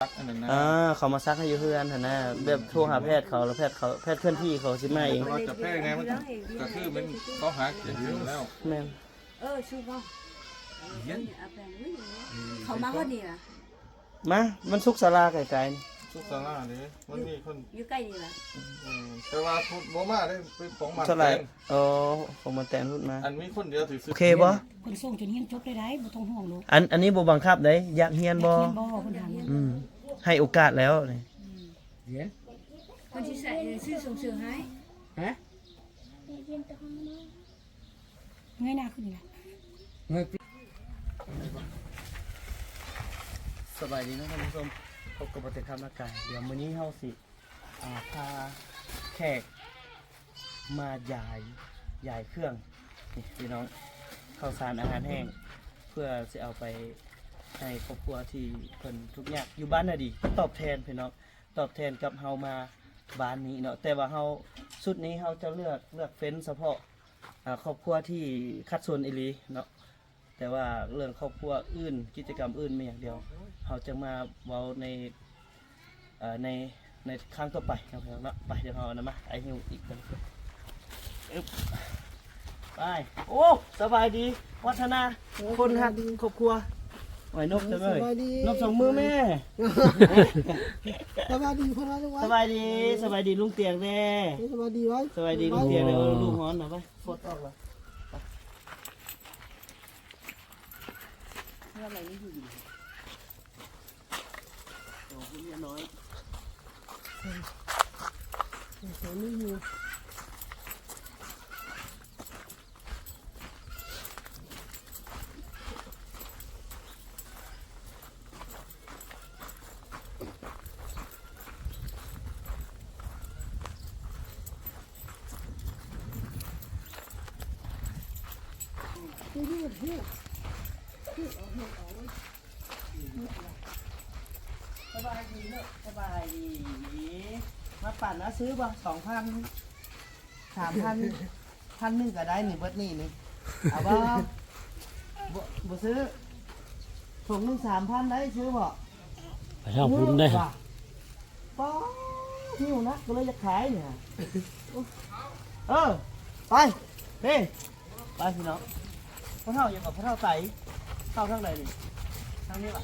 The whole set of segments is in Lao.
ສັກອັນນັ້ນນະ ອ່າ ເຂົາມາສັກໃຫ້ຢູ່ເຮືອນຫັ້ນນະ ແບບໂທຫາແພດເຂົາ ແລ້ວແພດເຂົາ ແພດເຄື່ອນທີ່ເຂົາຊິມາເອງ. ແຕ່ວ່າຈະແພງແດ່ ມັນກໍຄືແມ່ນເຂົາຫາກິນຢູ່ແລ້ວ. ແມ່ນ. ເອີ ຊຸກບໍ່ ເຂົາມາຮອດນີ້ລະ. ມາ ມັນສຸກສາລາໄກໆ ສຸກສາລາເດ້ ມັນມີຄົນຢູ່ໃກ້ນີ້ລະ. ອືມ ແຕ່ວ່າພຸດບໍ່ມາເດ້ ໄປຂອງບ້ານແຕນ. ອໍ ຂອງບ້ານແຕນພຸດມາ. ອັນມີຄົນດຽວທີ່ ໂອເຄບໍ່? ເພິ່ນສົ່ງຈົນຮຽນຈົບໄດ້ໃດ ບໍ່ຕ້ອງຫ່ວງລູກ. ອັນ ອັນນີ້ບໍ່ບັງຄັບໃດ ຢາກຮຽນບໍ່? ຢາກຮຽນບໍ່ ເພິ່ນຖາມ. ອືມ ໃຫ້ໂອກາດແລ້ວນີ້. ອືມ ຮຽນ ເພິ່ນຊິໃສ່ ຊື້ສົ່ງເສີມໃຫ້. ຮະ? ເງີຍໜ້າຂຶ້ນນີ້ລະ. ສະບາຍດີເນາະທ່ານຜູ້ຊົມ ພົບກັບບ່າວແຕນຄຳນາກາຍ. ດຽວມື້ນີ້ເຮົາຊິ ອ່າ ພາແຂກມາຢາຍ ຢາຍເຄື່ອງນີ້ພີ່ນ້ອງ ເຂົ້າສານອາຫານແຫ້ງ ເພື່ອຊິເອົາໄປໃຫ້ຄອບຄົວທີ່ເພິ່ນທຸກຍາກຢູ່ບ້ານນາດີ ຕອບແທນພີ່ນ້ອງ ຕອບແທນກັບເຮົາມາບ້ານນີ້ເນາະ. ແຕ່ວ່າເຮົາ ຊຸດນີ້ເຮົາຈະເລືອກ ເລືອກເຟ້ນສະເພາະ ອ່າ ຄອບຄົວທີ່ຂັດສົນອີ່ຫຼີເນາະ. ແຕ່ວ່າເລື່ອງຄອບຄົວອື່ນ ກິດຈະກຳອື່ນມີຫຍັງດຽວ ເຮົາຈະມາເວົ້າໃນ ເອີ ໃນ ໃນຄັ້ງຕໍ່ໄປເນາະ. ໄປ ດຽວເຮົານຳມາ ອ້າຍຫິ້ວອີກ. ອຶບ ໄປ. ໂອ້ ສະບາຍດີ ວັດທະນາ ຄົນຮັກຄອບຄົວ. ໄວ້ນົບເດີ ສະບາຍດີ ນົບສອງມືແມ່. ສະບາຍດີ ສະບາຍດີ ສະບາຍດີລຸງຕຽງແດ່. ສະບາຍດີໄວ້ ສະບາຍດີລຸງຕຽງແດ່. ເອີ ລູກຮ້ອນນະ ໄປ ຟົດອອກລະ. ເຮືອນຫຼັງນີ້ຢູ່ຢູ່ ໂອ້ ເຮືອນນ້ອຍ ເຮືອນນ້ອຍຢູ່. ສະບາຍດີເນາະ ສະບາຍດີ. ມາປັ່ນເອົາ ຊື້ບໍ່? ສອງພັນ ສາມພັນ ພັນໜຶ່ງກໍໄດ້ນີ້ ເບິດນີ້ນີ້ ເອົາບໍ່? ບໍ່ ບໍ່ຊື້. ຖົງໜຶ່ງສາມພັນໄດ້ ຊື້ບໍ່? ໄປທາງພຸ້ນເດ້. ປ້າ ຫິວນະ ກໍເລີຍຢາກຂາຍນີ້. ເອີ ໄປ ເດ້ ໄປພີ່ນ້ອງ. ພໍ່ເຖົ້າຫຍັງກໍ ພໍ່ເຖົ້າໄຕ ເຂົ້າທາງໃດນີ້? ທາງນີ້ຫວາ?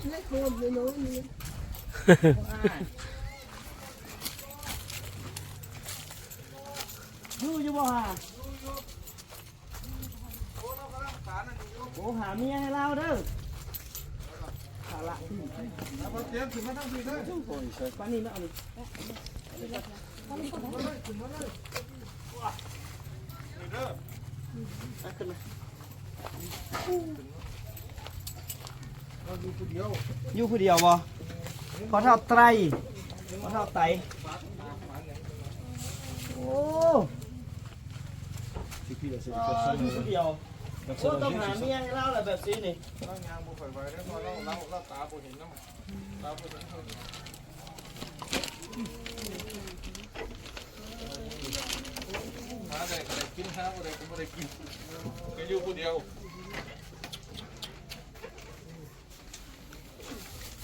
ຢູ່ ຢູ່ບໍ່ຫາ? ໂອ້ ຫາເມຍໃຫ້ລາວເດີ. ສາລະ ເອົາ ຕຽມຂຶ້ນມາທາງພີ້ເດີ. ປານນີ້ມາເອົານີ້ ຂຶ້ນມາເລີຍ ຂຶ້ນມາເລີຍ ນີ້ເດີ. ເອົາ ຂຶ້ນມາ. ຢູ່ຜູ້ດຽວ ຢູ່ຜູ້ດຽວບໍ່? ພໍ່ເຖົ້າໄຕ ພໍ່ເຖົ້າໄຕ. ໂອ້ ຢູ່ຜູ້ດຽວ. ໂອ້ ຕ້ອງຫາເມຍໃຫ້ລາວແຫຼະແບບຊີ້ນີ້. ລາວຍ່າງບໍ່ຄ່ອຍໄຫວເດ້ ເພາະລາວ ລາວ ລາວຕາບໍ່ເຫັນນຳ ຕາບໍ່ເຫັນ. ຫາໄດ້ກໍໄດ້ກິນ ຫາບໍ່ໄດ້ກໍບໍ່ໄດ້ກິນ ກໍຢູ່ຜູ້ດຽວ.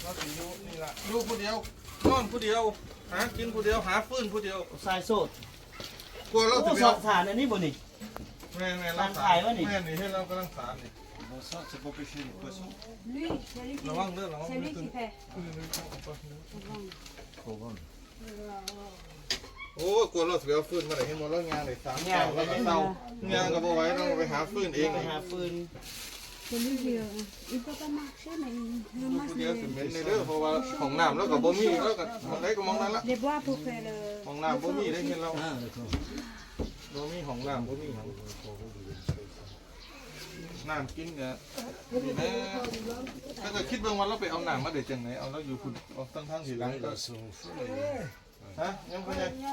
ລາວຊິຢູ່ນີ້ລະ ຢູ່ຜູ້ດຽວ ນອນຜູ້ດຽວ ຫາກິນຜູ້ດຽວ ຫາຟືນຜູ້ດຽວ. ຊາຍໂສດ ກວ່າລາວຊິໄປເອົາສານອັນນີ້ບໍ່ນີ້? ແມ່ນໆ ລາວສານຂາຍບໍ່ນີ້? ແມ່ນນີ້ ເຫັນລາວກຳລັງສານນີ້. ລະວັງເດີ ລະວັງເດີ. ໂອ້ຍ ກວ່າລາວຊິໄປເອົາຟືນມາໄດ້ ເຫັນບໍ່? ລາວຍ່າງໄດ້ສາມກ້າວ ລາວກໍເຊົາ ຍ່າງກໍບໍ່ໄຫວ ລາວໄປຫາຟືນເອງ. ໄປຫາຟືນ. ຢູ່ຜູ້ດຽວຊິເໝັນເດີ ເພາະວ່າຫ້ອງນ້ຳລາວກໍບໍ່ມີ ລາວກໍໝ່ອງໃດກໍໝ່ອງນັ້ນລະ. ຫ້ອງນ້ຳບໍ່ມີໄດ້ ເຫັນລາວ ບໍ່ມີຫ້ອງນ້ຳ ບໍ່ມີຫຍັງ. ນ້ຳກິນກໍນີ້ແຫຼະ. ແລ້ວກໍຄິດເບິ່ງວ່າລາວໄປເອົານ້ຳມາໄດ້ຈັ່ງໃດ? ເອົາລາວຢູ່ພຸ້ນ ອອກທາງ ທາງທີຫຼັງກໍ ຮະ? ຍັງບໍ່ໄດ້. ອ່າໆ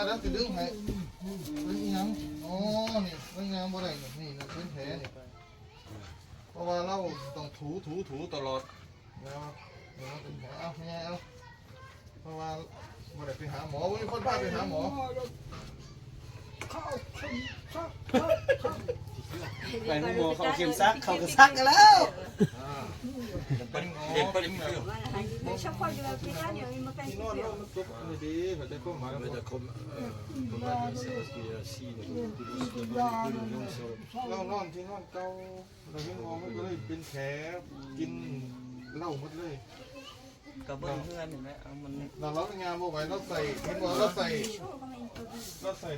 ໆໆ ດຽວຊິດຶງໃຫ້. ເປັນອີ່ຫຍັງ? ອໍ ນີ້ ມັນຍ່າງບໍ່ໄດ້ນີ້ ນີ້ ນີ້ເປັນແຜນີ້. ເພາະວ່າລາວຕ້ອງຖູ ຖູ ຖູຕະຫຼອດ. ເອົາ ເອົາ ເອົາ ເອົາ ເພາະວ່າບໍ່ໄດ້ໄປຫາໝໍ ບໍ່ມີຄົນພາໄປຫາໝໍ. ໄປໂຮງໝໍ ເຂົ້າເຂັມສັກ ເຂົາກໍສັກກັນແລ້ວ. ອ່າ ເປັນໝໍ Voilà, à chaque fois que je vais au Pilates, il me fait un soupir. ທີ່ນອນເຮົາມັນຕົກນີ້ເດ້ ເຂົ້າໃຈຄວາມໝາຍບໍ່? ເຮົານອນທີ່ນອນເກົ່າ ແລ້ວຍັງວ່າມັນກໍເລີຍເປັນແຜ ກິນເຫຼົ້າໝົດເລີຍ. ກໍເບິ່ງເຮືອນນີ້ແຫຼະ ເອົາມັນ ແລ້ວລາວຍ່າງບໍ່ໄຫວ ລາວໃສ່ ເຫັນບໍ່ ລາວໃສ່ ລາວໃສ່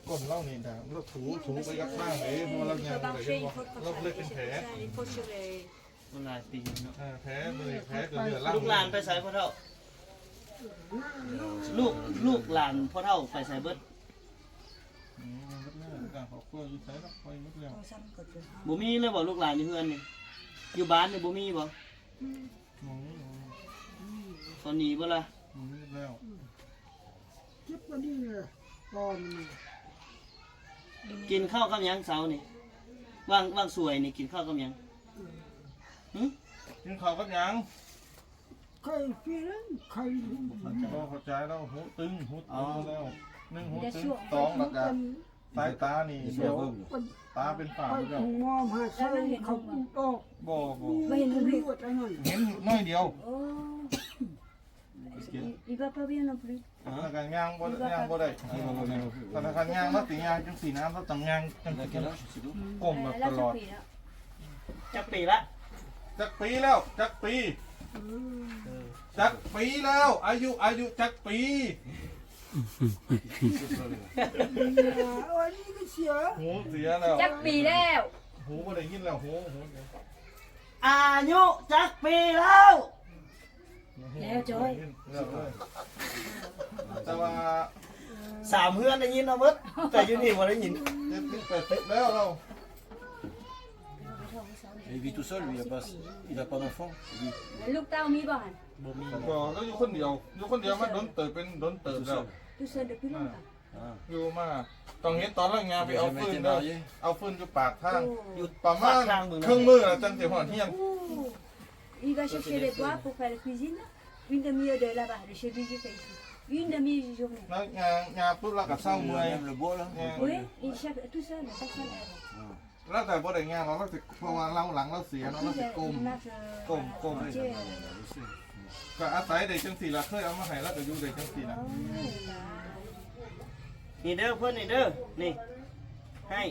ກົ້ນລາວນີ້ນະ ລາວຖູ ຖູໄປກັບທາງເດ້ ເພາະວ່າລາວຍ່າງບໍ່ໄຫວ ເຫັນບໍ່ ລາວເລີຍເປັນແຜ. ມັນຫຼາຍປີເນາະ ເອີ ແຜ ແຜກໍເຫຼືອລາວ. ລູກຫຼານໄປໃສພໍ່ເຖົ້າ? ລູກ ລູກຫຼານພໍ່ເຖົ້າໄປໃສເບິດ? ອືມ ໝົດແລ້ວ ຕ່າງຄອບຄົວຢູ່ໃສເນາະ ໄປໝົດແລ້ວ. ບໍ່ມີເລີຍບໍ່ ລູກຫຼານຢູ່ເຮືອນນີ້? ຢູ່ບ້ານນີ້ບໍ່ມີບໍ່? ອືມ ບໍ່ມີ ບໍ່ມີ. ເຂົາໜີບໍ່ລະ? ໜີແລ້ວ. ເຈັບກວ່ານີ້ແຫຼະ ຕອນນີ້. ກິນເຂົ້າກັບຫຍັງເຊົ້ານີ້? ຫວ່າງ ຫວ່າງສວຍນີ້ກິນເຂົ້າກັບຫຍັງ? ຫື? ກິນເຂົ້າກັບຫຍັງ? ໄຂ່ຟຣີ ໄຂ່ ບໍ່ເຂົ້າໃຈແລ້ວ ຫູຕຶງ ຫູຕຶງແລ້ວ ໜຶ່ງຫູຕຶງ ສອງແລ້ວກະສາຍຕານີ້ດຽວຕາເປັນຝ້າແລ້ວ. ໝໍຫາໃສ່ເຂົາປູດອອກ ບໍ່ ບໍ່ ບໍ່ເຫັນເລືອດອັນນັ້ນ ເຫັນໜ້ອຍດຽວ. ໂອ້ Il, il va pas bien non plus. ແລ້ວກໍຍ່າງບໍ່ ຍ່າງບໍ່ໄດ້. ຖ້າຄັນຍ່າງລາວຊິຍ່າງຈັ່ງຊີ້ນະ ລາວຕ້ອງຍ່າງຈັ່ງຊີ້ ກົ້ມແບບຕະຫຼອດ. ຈັກປີລະ? ຈັກປີແລ້ວ? ຈັກປີ? ຈັກປີແລ້ວ? ອາຍຸ ອາຍຸຈັກປີ? ຫູເສຍແລ້ວ. ຈັກປີແລ້ວ? ຫູບໍ່ໄດ້ຍິນແລ້ວ ຫູ ຫູ. ອາຍຸຈັກປີແລ້ວ? ແລ້ວຈ້ອຍ ແລ້ວເລີຍ. ແຕ່ວ່າສາມເຮືອນໄດ້ຍິນເອົາເບິດ ແຕ່ຢູ່ນີ້ບໍ່ໄດ້ຍິນ. ເຈັດສິບ ແປດສິບແລ້ວລາວ. Il vit tout seul, lui, il a pas, il a pas d'enfant, lui. ລູກເຕົ້າມີບໍ່ຫັ້ນ? ບໍ່ມີ. ບໍ່ ລາວຢູ່ຄົນດຽວ ຢູ່ຄົນດຽວມາດົນເຕີບ ເປັນດົນເຕີບແລ້ວ. Tout seul depuis longtemps. ອ່າ ຢູ່ມາ ຕ້ອງເຫັນຕອນລາວຍ່າງໄປເອົາຟືນເດີ ເອົາຟືນຢູ່ປາກທາງ ປະມານເຄິ່ງມື້ລະຈັ່ງຊິຮອດເຮືອນ. Il va chercher les bois pour faire la cuisine. Une demi-heure de là-bas, de chez lui jusqu'à ici. Une demi-journée. ແລ້ວຍ່າງ ຍ່າງປຸບລາວກໍເຊົາເມື່ອຍ. Oui, il cherche tout seul, personne aide. ລາວກໍບໍ່ໄດ້ຍ່າງດອກ ລາວຊິ ເພາະວ່າເລົາຫຼັງລາວເສຍເນາະ ລາວຊິກົ້ມ ກົ້ມ ກົ້ມ. ກໍອາໄສໄດ້ຈັ່ງຊີ້ລະ ເຄີຍເອົາມາໃຫ້ລາວກໍຢູ່ໄດ້ຈັ່ງຊີ້ລະ. ນີ້ເດີ ເພິ່ນນີ້ເດີ ນີ້ ໃຫ້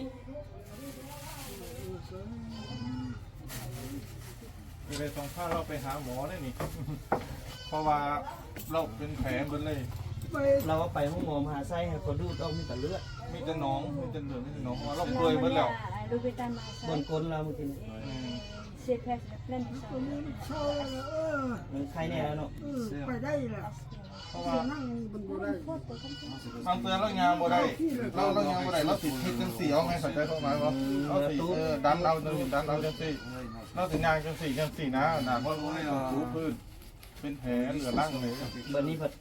ໄດ້ຕ້ອງພາລາວໄປຫາໝໍເດ້ນີ້ ເພາະວ່າລາວເປັນແຜເບິດເລີຍ. ລາວເອົາໄປໂຮງໝໍມະຫາໄຊ ໃຫ້ເຂົາດູດອອກ ມີແຕ່ເລືອດ ມີແຕ່ໜອງ ມີແຕ່ເລືອດ ມີແຕ່ໜອງ ເພາະວ່າລາວເປື່ອຍເບິດແລ້ວ. ບ່ອນກົ້ນລາວມື້ກີ້ນີ້ ເອີ ໄຄແນ່ແລ້ວເນາະ ເອີ ໄປໄດ້ແລ້ວ. ເພາະວ່າ ເພາະວ່າບາງເທື່ອລາວຍ່າງບໍ່ໄດ້ ລາວ ລາວຍ່າງບໍ່ໄດ້ ລາວຊິເຮັດຈັ່ງຊີ້ ເອົາໃຫ້ເຂົ້າໃຈຄວາມໝາຍບໍ່? ລາວຊິ ເອີ ດັນເອົາ ດັນເອົາຈັ່ງຊີ້ ລາວຊິຍ່າງຈັ່ງຊີ້ ຈັ່ງຊີ້ນະ ນະ ເພາະວ່າເຮົາຖືພື້ນ ເປັນແຜເຫຼືອລັງເລີຍ. ບັດນີ້ພັດ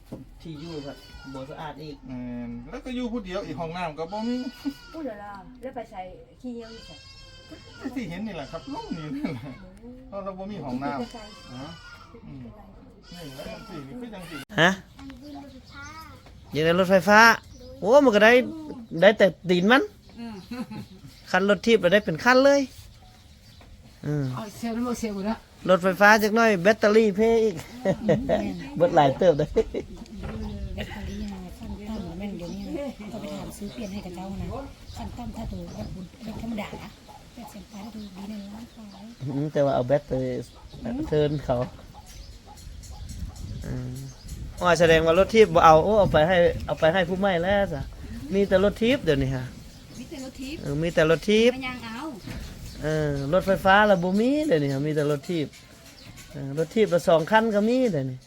ທີ່ຢູ່ພັດບໍ່ສະອາດອີກ. ແມ່ນ ແລ້ວກໍຢູ່ຜູ້ດຽວອີກ ຫ້ອງນ້ຳກໍບໍ່ມີ. ອູ້ລາລາ ແລ້ວໄປໃສ? ຂີ້ເຫຍື້ອຢູ່ໃສ? ທີ່ເຫັນນີ້ແຫຼະຄັບ ລົງນີ້ແຫຼະ ເພາະລາວບໍ່ມີຫ້ອງນ້ຳ. ຮະ? ອືມ ນີ້ແຫຼະຈັ່ງຊີ້ ນີ້ຄືຈັ່ງຊີ້. ຮະ? ຢາກໄດ້ລົດໄຟຟ້າ? ໂອ້ ມັນກໍໄດ້ ໄດ້ແຕ່ຕີນມັນ. ເອີ ຄັນລົດຖີບລະໄດ້ເປັນຄັນເລີຍ. ເອີ ເອົາເຊວນຳ ເອົາເຊວນຳ. ລົດໄຟຟ້າຈັກໜ້ອຍ ແບັດເຕີຣີເພອີກ. ອືມ ແມ່ນ ເບິດຫຼາຍເຕີບເດ້. ແບັດເຕີຣີຫັ້ນຂັ້ນຕ່ຳແມ່ນດຽວນີ້ ຕ້ອງໄປຖາມຊື້ປ່ຽນໃຫ້ເຂົາເຈົ້າຫັ້ນນະ. ຂັ້ນຕ່ຳຖ້າໂຕແບບ ແບບທຳມະດານະ ແປດແສນປາຍ ຖ້າໂຕດີແນ່ນອນ. ອືມ ແຕ່ວ່າເອົາແບັດໄປເທີນເຂົາ. ອືມ ໂອ້ຍ ສະແດງວ່າລົດຖີບບໍ່ເອົາ. ໂອ້ ເອົາໄປໃຫ້ ເອົາໄປໃຫ້ຜູ້ໃໝ່ແລ້ວຊະ. ມີແຕ່ລົດຖີບດຽວນີ້ຫະ. ມີແຕ່ລົດຖີບ. ເອີ ມີແຕ່ລົດຖີບ ໄປຍ່າງເອົາ. ເອີ ລົດໄຟຟ້າລະບໍ່ມີດຽວນີ້ຫະ ມີແຕ່ລົດຖີບ. ເອີ ລົດຖີບລະສອງຄັນກໍມີດຽວນີ້.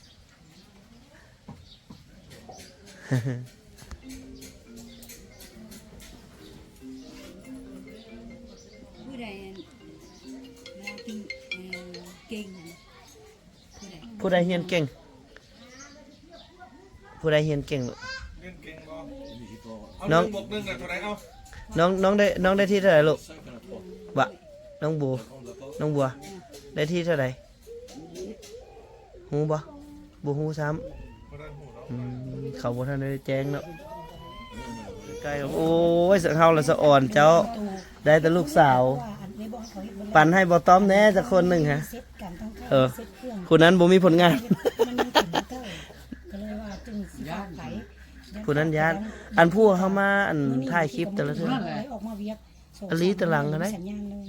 ຜູ້ໃດອັນ ເອີ ເກັ່ງຫັ້ນ? ຜູ້ໃດຮຽນເກັ່ງ? ຜູ້ໃດຮຽນເກັ່ງລູກ? ຮຽນເກັ່ງບໍ່? ເອົາ ນ້ອງ ໜຶ່ງບວກໜຶ່ງໄດ້ເທົ່າໃດ? ເອົາ ນ້ອງ ນ້ອງໄດ້ ນ້ອງໄດ້ທີ່ເທົ່າໃດລູກ? ບະ ນ້ອງໂບ ນ້ອງບົວ ໄດ້ທີ່ເທົ່າໃດ? ຮູ້ບໍ່? ບໍ່ຮູ້ຊ້ຳ. ບໍ່ໄດ້ຮູ້ເນາະ. ອືມ ເຂົາບໍ່ທັນໄດ້ແຈ້ງເນາະ. ໃກ້ ໂອ້ຍ ເຮົາລະສະອອນເຈົ້າ ໄດ້ແຕ່ລູກສາວ. ປັນໃຫ້ບໍ່ຕ້ອມແດ່ຈັກຄົນໜຶ່ງຫະ. ເອີ ຜູ້ນັ້ນບໍ່ມີຜົນງານ ມັນຍັງເປັນຄືເກົ່າ ກໍເລີຍວ່າຈຶ່ງຊິພາໄປ ຜູ້ນັ້ນຢ້ານ ອັນຜູ້ເຮົາມາ ອັນຖ່າຍຄລິບແຕ່ລະເທື່ອ ອອກມາວຽກ ອາລີຕະຫຼັງຫັ້ນໃດ໋ ສັນຍານເລີຍ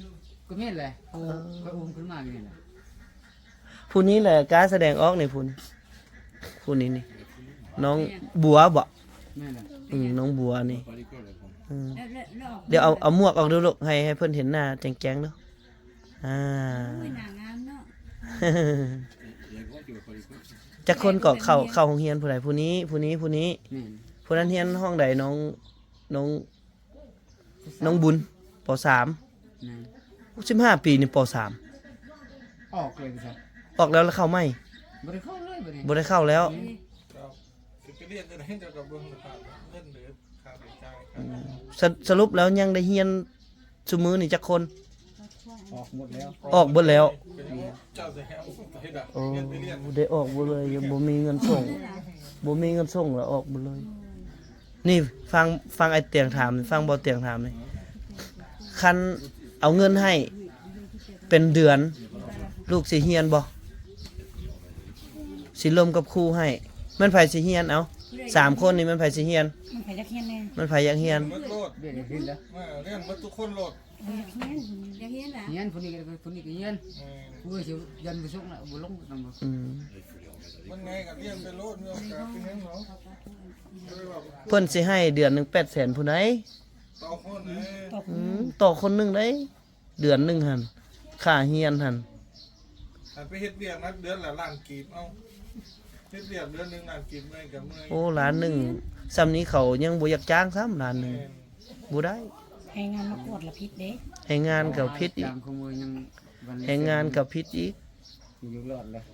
ກໍແມ່ນແຫຼະ ຜູ້ ເອີ ຂ້ອຍອຸ້ມຂຶ້ນມາຢູ່ນີ້ແຫຼະ ຜູ້ນີ້ແຫຼະກ້າສະແດງອອກນີ້ ຜູ້ນີ້ ຜູ້ນີ້ນີ້ ນ້ອງບົວບໍ? ແມ່ນແຫຼະ ອືມ ນ້ອງບົວນີ້ ອືມ ແລ້ວ ແລ້ວ ແລ້ວອອກ ດຽວເອົາ ເອົາໝວກອອກດູລູກ ໃຫ້ ໃຫ້ເພິ່ນເຫັນໜ້າແຈ້ງໆເດີ້ ອ່າ ໂອ້ຍ ໜ້າງາມເນາະ ຈັກຄົນກໍເຂົ້າ ເຂົ້າໂຮງຮຽນຜູ້ໃດ? ຜູ້ນີ້ ຜູ້ນີ້ ຜູ້ນີ້ ແມ່ນ ຜູ້ນັ້ນຮຽນຫ້ອງໃດ? ນ້ອງ ນ້ອງ ນ້ອງບຸນ ປໍສາມ ແມ່ນ ສິບຫ້າປີນີ້ ປໍສາມ ອອກເລີຍ ອອກແລ້ວ ແລ້ວເຂົ້າໃໝ່ ບໍ່ໄດ້ເຂົ້າເລີຍ ບໍ່ໄດ້ເຂົ້າແລ້ວ ເອີ ຊິໄປຮຽນຈັ່ງໃດ ເຈົ້າກໍເບິ່ງສະພາບເງິນເດີ ຄ່າໃຊ້ຈ່າຍ ອືມ ສະ ສະຫຼຸບແລ້ວຍັງໄດ້ຮຽນຊຸມື້ນີ້ຈັກຄົນ? ອອກໝົດແລ້ວ ອອກເບິດແລ້ວ ເຈົ້າຊິໃຫ້ເອົາໃສລະ ໂອ້ ເງິນໄປຮຽນ ໄດ້ອອກເບິດເລີຍ ຍັງບໍ່ມີເງິນສົ່ງ ບໍ່ມີເງິນສົ່ງລະອອກເບິດເລີຍ ນີ້ ຟັງ ຟັງອ້າຍຕຽງຖາມ ຟັງບໍ່ຕຽງຖາມນີ້ ຄັນເອົາເງິນໃຫ້ເປັນເດືອນ ລູກຊິຮຽນບໍ່? ຊິລົມກັບຄູໃຫ້ ແມ່ນໃຜຊິຮຽນ? ເອົາ ສາມຄົນນີ້ແມ່ນໃຜຊິຮຽນ? ມັນໃຜຢາກຮຽນແດ່? ມັນໃຜຢາກຮຽນ? ເບິດໂລດ ເອີ ຮຽນເບິດທຸກຄົນໂລດ ເອີ ຢາກຮຽນ ຢາກຮຽນລະ ຮຽນ ຜູ້ນີ້ກໍ ຜູ້ນີ້ກໍຮຽນ ແມ່ນ ຜູ້ຊິຢັນບໍ່ສົກລະ ບໍ່ລົງນຳບໍ່ ອືມ ມັນງ່າຍກໍຮຽນໄປໂລດ ມີໂອກາດໄປຮຽນເນາະ ເພິ່ນຊິໃຫ້ເດືອນໜຶ່ງແປດແສນພຸ້ນໃດ໋ ຕໍ່ຄົນເດ້ ອືມ ຕໍ່ຄົນໜຶ່ງໃດ໋ ເດືອນໜຶ່ງຫັ້ນ ຄ່າຮຽນຫັ້ນ ອັນໄປເຮັດວຽກນະ ເດືອນລະລ້ານກີບ ເອົາ ເຮັດວຽກເດືອນໜຶ່ງລ້ານກີບ ເມື່ອຍກໍເມື່ອຍ ໂອ້ ລ້ານໜຶ່ງ ສ່ຳນີ້ເຂົາຍັງບໍ່ຢາກຈ້າງຊ້ຳ ລ້ານໜຶ່ງ ແມ່ນ ບໍ່ໄດ້ ແຮງງານມາກວດລະຜິດເດ້ ແຮງງານກໍຜິດອີກ ຈ້າງຄູ່ມື້ຍັງ ແຮງງານກໍຜິດອີກ ຢູ່ລອດແລ້ວ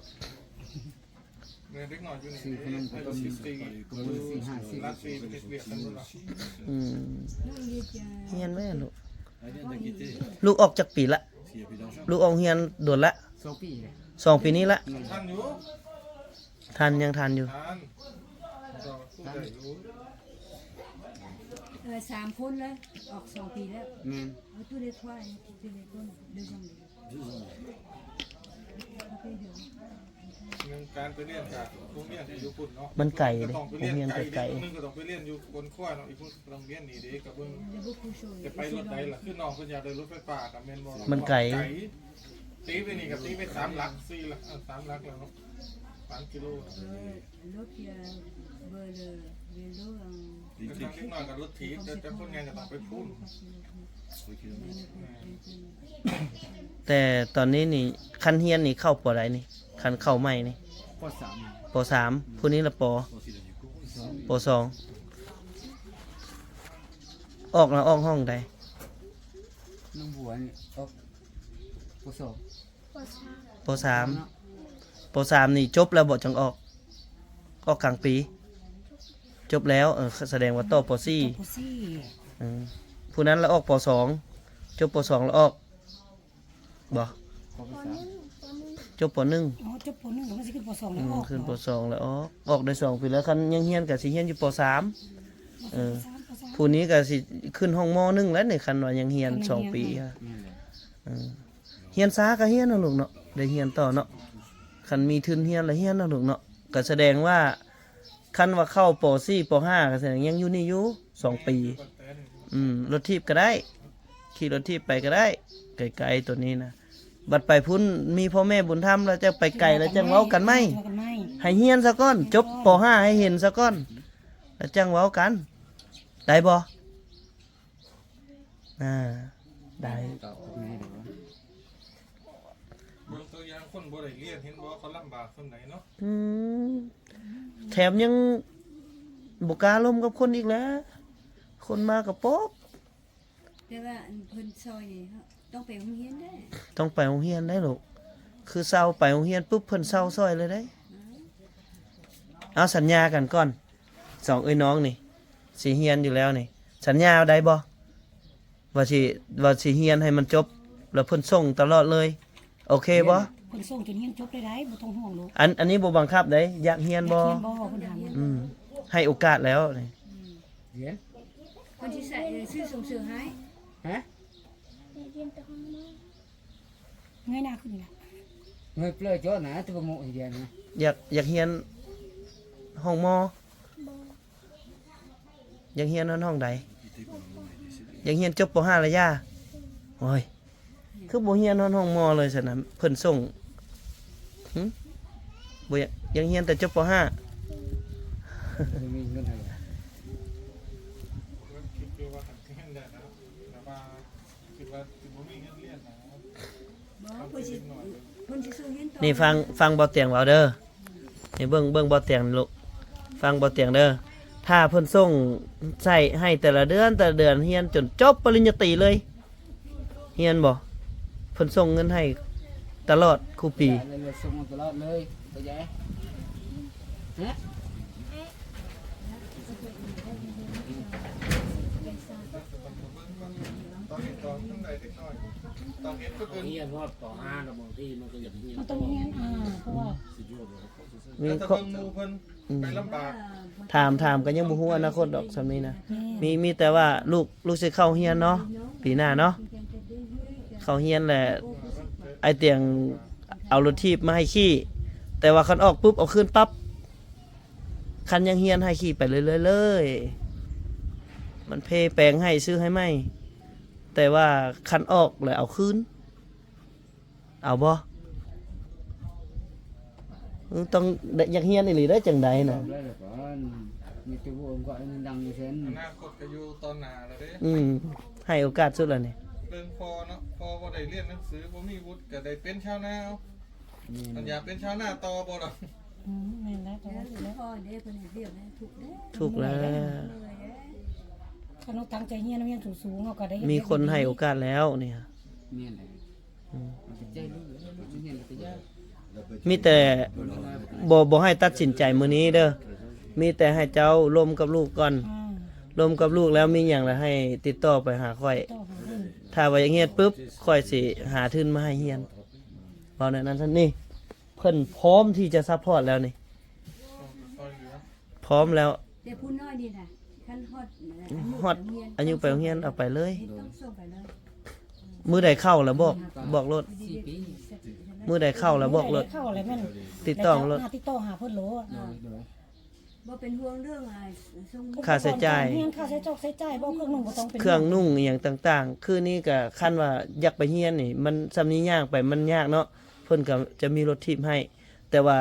ແມ່ນເດັກນ້ອຍຢູ່ນີ້ ຊື້ຂະໜົມ ອາຍຸສິບສີ່ ອືມ ຮຽນແມ່ລູກ ລູກອອກຈັກປີລະ? ລູກອອກຮຽນດົນລະ? ສອງປີແລ້ວ ສອງປີນີ້ລະ ທັນຢູ່ ທັນ ຍັງທັນຢູ່ ທັນ ເອີ ສາມຄົນເລີຍ ອອກສອງປີແລ້ວ ແມ່ນ ເອົາ tous les trois, tous les deux ans. ການໄປຮຽນກະ ໂຮງຮຽນກະຢູ່ພຸ້ນເນາະ ມັນໄກເດ້ ໂຮງຮຽນກະໄກ ຄົນໜຶ່ງກໍຕ້ອງໄປຮຽນຢູ່ບົນຂົວເນາະ ອີກຄົນກໍຕ້ອງຮຽນນີ້ເດ້ ກະເບິ່ງຈະໄປລົດໃດລະ ຄືນ້ອງເພິ່ນຢາກໄດ້ລົດໄຟຟ້າກະແມ່ນບໍ່ ມັນໄກ ໄກ ຕີໄປນີ້ກະຕີໄປສາມຫຼັກ ສີ່ຫຼັກ ເອີ ສາມຫຼັກແລ້ວເນາະ ສາມກິໂລ ເດັກນ້ອຍກັບລົດຖີບ ແຕ່ຄົນໃຫຍ່ກໍຕ້ອງໄປພຸ້ນ ແຕ່ຕອນນີ້ນີ້ ຄັນຮຽນນີ້ເຂົ້າ ປ.ໃດນີ້? ຄັນເຂົ້າໃໝ່ນີ້ ປ.ສາມ ປ.ສາມ ຜູ້ນີ້ລະ ປ.ສອງ ປ.ສອງ ອອກລະອອກຫ້ອງໃດ? ນ້ອງບົວນີ້ອອກ ປ.ສອງ ປ.ສາມ ປ.ສາມ ເນາະ ປ.ສາມ ນີ້ຈົບແລ້ວບໍ່ຈັ່ງອອກ? ອອກກາງປີ ຈົບແລ້ວ ເອີ ສະແດງວ່າຕໍ່ ປ.ສີ່ ຕໍ່ ປ.ສີ່ ເອີ ຜູ້ນັ້ນລະອອກ ປ.ສອງ ຈົບ ປ.ສອງ ລະອອກບໍ່? ປ.ໜຶ່ງ ຈອບ ປ.ໜຶ່ງ ອໍ ຈອບ ປ.ໜຶ່ງ ແລ້ວມັນຊິຂຶ້ນ ປ.ສອງ ແລ້ວອອກ ອືມ ຂຶ້ນ ປ.ສອງ ແລ້ວອອກ ອອກໄດ້ສອງປີແລ້ວ ຄັນຍັງຮຽນກະຊິຮຽນຢູ່ ປ.ສາມ ເອີ ຜູ້ນີ້ກະຊິຂຶ້ນຫ້ອງ ມ.ໜຶ່ງ ແລ້ວນີ້ ຄັນວ່າຍັງຮຽນສອງປີ ແມ່ນແຫຼະ ເອີ ຮຽນຊ້າກໍຮຽນເນາະລູກເນາະ ໄດ້ຮຽນຕໍ່ເນາະ ຄັນມີທຶນຮຽນລະຮຽນເນາະລູກເນາະ ກໍສະແດງວ່າ ຄັນວ່າເຂົ້າ ປ.ສີ່ ປ.ຫ້າ ກໍສະແດງຍັງຢູ່ນີ້ຢູ່ສອງປີ ອືມ ລົດຖີບກໍໄດ້ ຂີ່ລົດຖີບໄປກໍໄດ້ ໄກໆ ໂຕນີ້ນະ ບັດໄປພຸ້ນມີພໍ່ແມ່ບຸນທຳ ແລ້ວຈັ່ງໄປໄກ ແລ້ວຈັ່ງເວົ້າກັນໃໝ່ ໃຫ້ຮຽນຊະກ່ອນ ຈົບ ປ.ຫ້າ ໃຫ້ເຫັນຊະກ່ອນ ແລ້ວຈັ່ງເວົ້າກັນ ໄດ້ບໍ່? ອ່າ ໄດ້ ເບິ່ງຕົວຢ່າງຄົນບໍ່ໄດ້ຮຽນ ເຫັນບໍ່ ເຂົາລຳບາກສ່ຳໃດເນາະ ອືມ ແຖມຍັງບໍ່ກ້າລົມກັບຄົນອີກແຫຼະ ຄົນມາກໍປອບ ແຕ່ວ່າອັນເພິ່ນຊ່ອຍນີ້ ຕ້ອງໄປໂຮງຮຽນເດ້ ຕ້ອງໄປໂຮງຮຽນໄດ໋ລູກ ຄືເຊົາໄປໂຮງຮຽນປຸບ ເພິ່ນເຊົາຊ່ອຍເລີຍໄດ໋ ເອົາ ສັນຍາກັນກ່ອນ ສອງເອື້ອຍນ້ອງນີ້ ຊິຮຽນຢູ່ແລ້ວນີ້ ສັນຍາໄດ້ບໍ່? ວ່າຊິ ວ່າຊິຮຽນໃຫ້ມັນຈົບ ແລ້ວເພິ່ນສົ່ງຕະຫຼອດເລີຍ ໂອເຄບໍ່? ເພິ່ນສົ່ງຈົນຮຽນຈົບໄດ້ ບໍ່ຕ້ອງຫ່ວງລູກ ອັນ ອັນນີ້ບໍ່ບັງຄັບໃດ໋ ຢາກຮຽນບໍ່? ຢາກຮຽນບໍ່? ເພິ່ນຖາມ ອືມ ໃຫ້ໂອກາດແລ້ວນີ້ ຮຽນ ເພິ່ນຊິໃສ່ ຊື້ສົ່ງເສີມໃຫ້ ຮະ? ເງີຍໜ້າຂຶ້ນລະ ເມື່ອຍເປື່ອຍຈ້ອນນະ ແຕ່ບໍ່ໂມະເດນະ. ຢາກ ຢາກຮຽນຫ້ອງມໍ? ບໍ່. ຢາກຮຽນຮອດຫ້ອງໃດ? ຢາກຮຽນຈົບປໍຫ້າລະຢ່າ? ໂອ້ຍ ຄືບໍ່ຮຽນຮອດຫ້ອງມໍເລີຍຊັ້ນນະ? ເພິ່ນສົ່ງ ຫຶ? ບໍ່ຢາກ ຢາກຮຽນແຕ່ຈົບປໍຫ້າ? ບໍ່ມີເງິນໃຫ້. ຄິດຢູ່ວ່າຄັນຮຽນໄດ້ນະ ແຕ່ວ່າຄິດວ່າຊິບໍ່ມີເງິນຮຽນນະ. ບໍ່ ເພິ່ນຊິ ເພິ່ນຊິສົ່ງຮຽນຕໍ່. ນີ້ຟັງ ຟັງບໍ່ຕຽງເວົ້າເດີ. ນີ້ເບິ່ງ ເບິ່ງບໍ່ຕຽງລູກ ຟັງບໍ່ຕຽງເດີ. ຖ້າເພິ່ນສົ່ງໃຊ້ໃຫ້ແຕ່ລະເດືອນ ແຕ່ລະເດືອນ ຮຽນຈົນຈົບປະລິນຍາຕີເລີຍ ຮຽນບໍ່? ເພິ່ນສົ່ງເງິນໃຫ້ຕະຫຼອດຄູ່ປີ. ສົ່ງຕະຫຼອດເລີຍ ເຂົ້າໃຈ? ຮະ? ຮຽນຮອດປໍຫ້າແລ້ວ ບາງທີມັນກໍຢາກຮຽນ ມັນຕ້ອງຮຽນ ອ່າ ເພາະວ່າ ມີ ແລ້ວແຕ່ເບິ່ງໝູ່ເພິ່ນ ອືມ ໄປລຳບາກ. ຖາມ ຖາມກໍຍັງບໍ່ຮູ້ອະນາຄົດດອກ ສ່ຳນີ້ນະ. ແມ່ນ ມີ ມີແຕ່ວ່າລູກ ລູກຊິເຂົ້າຮຽນເນາະ ປີໜ້າເນາະ ເຂົ້າຮຽນແລ້ວ ອ້າຍຕຽງເອົາລົດຖີບມາໃຫ້ຂີ່ ແຕ່ວ່າຄັນອອກປຶບເອົາຄືນປັບ. ຄັນຍັງຮຽນໃຫ້ຂີ່ໄປເລື້ອຍໆ ເລີຍ ມັນເພແປງໃຫ້ ຊື້ໃຫ້ໃໝ່ ແຕ່ວ່າຄັນອອກແລ້ວເອົາຄືນ. ເອົາບໍ່? ເອີ ຕ້ອງ ຢາກຮຽນອີ່ຫຼີໄດ້ຈັ່ງໃດນະ? ມີແຕ່ຜູ້ອົງການດັງຢູ່ເຊັ່ນ ອະນາຄົດກໍຢູ່ຕອນໜ້າແລ້ວເດ້. ອືມ ໃຫ້ໂອກາດສຸດແລ້ວນີ້. ເບິ່ງພໍ່ເນາະ ພໍ່ບໍ່ໄດ້ຮຽນໜັງສື ບໍ່ມີວຸດ ກໍໄດ້ເປັນຊາວນາເອົາ. ແມ່ນ ອັນຢາກເປັນຊາວນາຕໍ່ບໍ່ລະ? ອືມ ແມ່ນແລ້ວ ແຕ່ວ່າ ແມ່ນ ພໍ່ເດ້ ເພິ່ນເຮັດວຽກແລ້ວ ທຸກເດ້ ທຸກແລ້ວ ເມື່ອຍເດ້. ຄັນເຮົາຕັ້ງໃຈຮຽນ ຮຽນສູງໆ ເຮົາກໍໄດ້ເຮັດ ມີຄົນໃຫ້ໂອກາດແລ້ວນີ້. ແມ່ນແຫຼະ. ອືມ ມີແຕ່ບໍ່ ບໍ່ໃຫ້ຕັດສິນໃຈມື້ນີ້ເດີ ມີແຕ່ໃຫ້ເຈົ້າລົມກັບລູກກ່ອນ. ອືມ ລົມກັບລູກແລ້ວມີຫຍັງລະໃຫ້ຕິດຕໍ່ໄປຫາຂ້ອຍ ຕິດຕໍ່ຫາເພິ່ນ. ຖ້າວ່າຢາກຮຽນປຶບ ຂ້ອຍຊິຫາທຶນມາໃຫ້ຮຽນ ເວົ້າແນວນັ້ນຊັ້ນ. ນີ້ ເພິ່ນພ້ອມທີ່ຈະຊັບພອດແລ້ວນີ້ ພ້ອມແລ້ວ. ແຕ່ຜູ້ນ້ອຍນີ້ນະ ຄັນຮອດ ຮອດອາຍຸໄປໂຮງຮຽນ ເອົາໄປເລີຍ ຕ້ອງສົ່ງໄປເລີຍ. ມື້ໃດເຂົ້າລະບອກ ບອກໂລດ ສີ່ປີ ມື້ໃດເຂົ້າລະບອກໂລດ ເຂົ້າແລ້ວແມ່ນ ຕິດຕໍ່ໂລດ ຕິດຕໍ່ຫາເພິ່ນໂລດ. ໂດຍ ໂດຍ ບໍ່ເປັນຫ່ວງເລື່ອງ ອ່າ ສົ່ງ ຄ່າໃຊ້ຈ່າຍ ເຮືອນ ຄ່າໃຊ້ຈ່ອກໃຊ້ຈ່າຍ ບໍ່ ເຄື່ອງນຸ່ງບໍ່ຕ້ອງເປັນ ເຄື່ອງນຸ່ງອີ່ຫຍັງຕ່າງໆ. ຄືນີ້ກໍຄັນວ່າຢາກໄປຮຽນນີ້ ມັນສ່ຳນີ້ຍ່າງໄປມັນຍາກເນາະ ເພິ່ນກໍຈະມີລົດຖີບໃຫ້ ແຕ່ວ່າ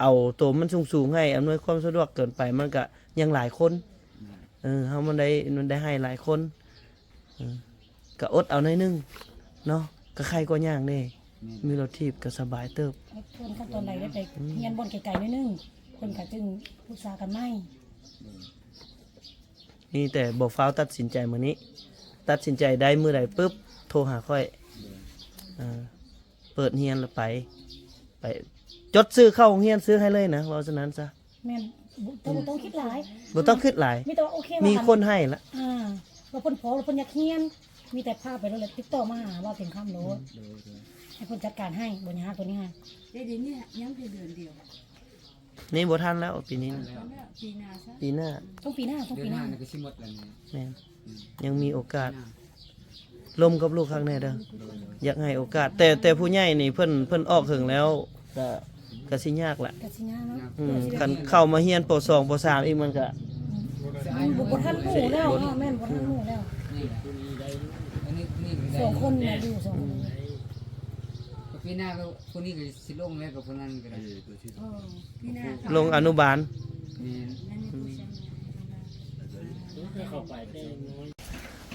ເອົາໂຕມັນສູງໆ ໃຫ້ອຳນວຍຄວາມສະດວກເກີນໄປ ມັນກະຍັງຫຼາຍຄົນ. ແມ່ນ ເອີ ເຮົາມັນໄດ້ ມັນໄດ້ໃຫ້ຫຼາຍຄົນ ເອີ ກະອົດເອົາໜ້ອຍໜຶ່ງເນາະ ກະໄຄກວ່າຍ່າງເດ້. ແມ່ນ ມີລົດຖີບກະສະບາຍເຕີບ. ເພິ່ນຂັ້ນຕອນໃດໄດ້ໄປ ອືມ ຮຽນບ່ອນໄກໆ ໜ້ອຍໜຶ່ງ ເພິ່ນກະຈຶ່ງປຶກສາກັນໃໝ່. ໂດຍ ມີແຕ່ບໍ່ຟ້າວຕັດສິນໃຈມື້ນີ້ ຕັດສິນໃຈໄດ້ມື້ໃດປຶບ ໂທຫາຂ້ອຍ. ໂດຍ ເອີ ເປີດຮຽນແລ້ວໄປ ໄປຈົດຊື່ເຂົ້າໂຮງຮຽນ ຊື້ໃຫ້ເລີຍນະ ເວົ້າຊັ້ນນັ້ນຊະ. ແມ່ນ ບໍ່ ບໍ່ຕ້ອງຄິດຫຼາຍ ບໍ່ຕ້ອງຄິດຫຼາຍ ມີແຕ່ວ່າໂອເຄ ມີຄົນໃຫ້ລະ ອ່າ ວ່າເພິ່ນພ້ອມ ເພິ່ນຢາກຮຽນ ມີແຕ່ພາໄປໂລດ ແລ້ວຕິດຕໍ່ມາຫາເວົ້າເປັນຄຳໂລດ. ໂດຍ ໂດຍ ໃຫ້ເພິ່ນຈັດການໃຫ້ ບໍ່ຍາກ ໂຕນີ້ຫັ້ນ. ເດ້ ດຽວນີ້ຍັງແຕ່ເດືອນດຽວ ນີ້ບໍ່ທັນແລ້ວ ປີນີ້ນະ ປີໜ້າຊະ ປີໜ້າ ຕ້ອງປີໜ້າ ຕ້ອງປີໜ້າ ເດືອນຫ້ານີ້ກໍຊິໝົດແລ້ວນີ້. ແມ່ນ ອືມ ຍັງມີໂອກາດ ລົມກັບລູກຄັກແນ່ເດີ ໂດຍ ໂດຍ ຢາກໃຫ້ໂອກາດ ແຕ່ ແຕ່ຜູ້ໃຫຍ່ນີ້ເພິ່ນ ເພິ່ນອອກເຖິງແລ້ວ ກະ ກະຊິຍາກລະ ກະຊິຍາກເນາະ. ອືມ ເພິ່ນຊິ ຄັນເຂົ້າມາຮຽນ ປໍສອງ ປໍສາມ ອີກ ມັນກະ ອືມ ບໍ່ ບໍ່ທັນໝູ່ແລ້ວເນາະ. ແມ່ນ ບໍ່ທັນໝູ່ແລ້ວ ນີ້ແຫຼະ ອັນນີ້ ນີ້ ສອງຄົນນະ ຢູ່ສອງຄົນ. ອືມ ກໍປີໜ້າກໍ ຜູ້ນີ້ກໍຊິລົງແລ້ວ ກັບຜູ້ນັ້ນກໍໄດ້ ເອີ ປີໜ້າ ລົງອະນຸບານ. ແມ່ນ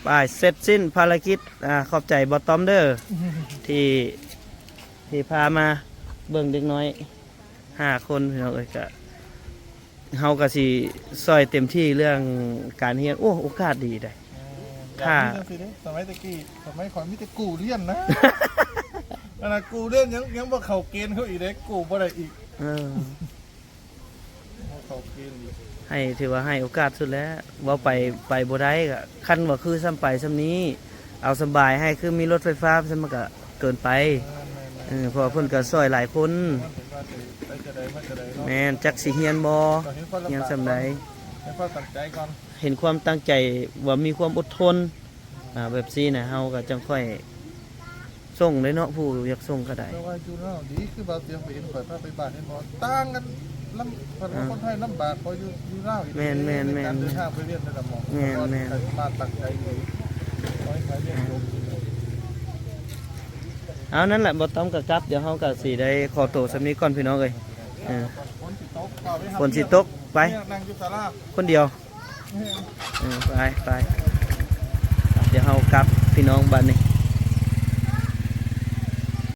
ໄປ ເສັດສິ້ນພາລະກິດ. ອາ ຂອບໃຈບໍ່ຕ້ອມເດີ ທີ່ ທີ່ພາມາເບິ່ງເດັກນ້ອຍຫ້າຄົນ ພີ່ນ້ອງເອີຍ. ກະ ເຮົາກໍຊິຊ່ອຍເຕັມທີ່ເລື່ອງການຮຽນ. ໂອ້ ໂອກາດດີໃດ໋. ແມ່ນ ຖ້າ ຢາກມີຈັ່ງຊີ້ເດ້ ສະໄໝແຕ່ກີ້ ສະໄໝຂ້ອຍມີແຕ່ກູ້ລຽນນະ ຂະໜາດກູ້ລຽນຍັງ ຍັງບໍ່ເຂົ້າເກນເຂົາອີກເດ້ ກູ້ບໍ່ໄດ້ອີກ. ເອີ ບໍ່ເຂົ້າເກນອີກ. ໃຫ້ ຖືວ່າໃຫ້ໂອກາດສຸດແລ້ວ ເວົ້າໄປ ໄປບໍ່ໄດ້ ກະ ຄັນວ່າຄືສ່ຳໄປສ່ຳນີ້ ເອົາສະບາຍໃຫ້ ຄືມີລົດໄຟຟ້າ ມັນກະເກີນໄປ. ແມ່ນໆໆ ເອີ ເພາະວ່າເພິ່ນກໍຊ່ອຍຫຼາຍຄົນ. ມັນເປັນວ່າຈະໄປຈະໃດມາຈະໃດເນາະ. ແມ່ນ ຈັກຊິຮຽນບໍ່ ຮຽນສ່ຳໃດ ໃຫ້ຄວາມຕັ້ງໃຈກ່ອນ ເຫັນຄວາມຕັ້ງໃຈວ່າມີຄວາມອົດທົນ ອືມ ອາ ແບບຊີ້ນະ ເຮົາກໍຈັ່ງຄ່ອຍ ສົ່ງເດ້ເນາະ ຜູ້ຢາກສົ່ງກໍໄດ້. ແຕ່ວ່າຢູ່ລາວດີ ຄືບ່າວຕຽງໄປເຫັນ ຂ້ອຍພາໄປບ້ານເຫັນບໍ່ ຕ່າງກັນ. ລຳ ເພິ່ນວ່າ ອ່າ ຄົນໄທລຳບາກກວ່າຢູ່ ຢູ່ລາວອີກ. ແມ່ນໆໆ ໃນການເດີນທາງໄປຮຽນແຕ່ລະໝ່ອງ. ແມ່ນໆ ແຕ່ວ່າໄປມາຕັ້ງໃຈຢູ່ ຂໍໃຫ້ໄປຮຽນຈົບ. ເອົາ ນັ້ນແຫຼະ ບໍ່ຕ້ອງກໍກັບ ດຽວເຮົາກໍຊິໄດ້ຂໍໂຕສ່ຳນີ້ກ່ອນ ພີ່ນ້ອງເອີຍ. ເອີ ຝົນຊິຕົກ ໄປ ນັ່ງຢູ່ສາລາ ຄົນດຽວ. ເອີ ໄປ ໄປ ດຽວເຮົາກັບ ພີ່ນ້ອງ ບັດນີ້.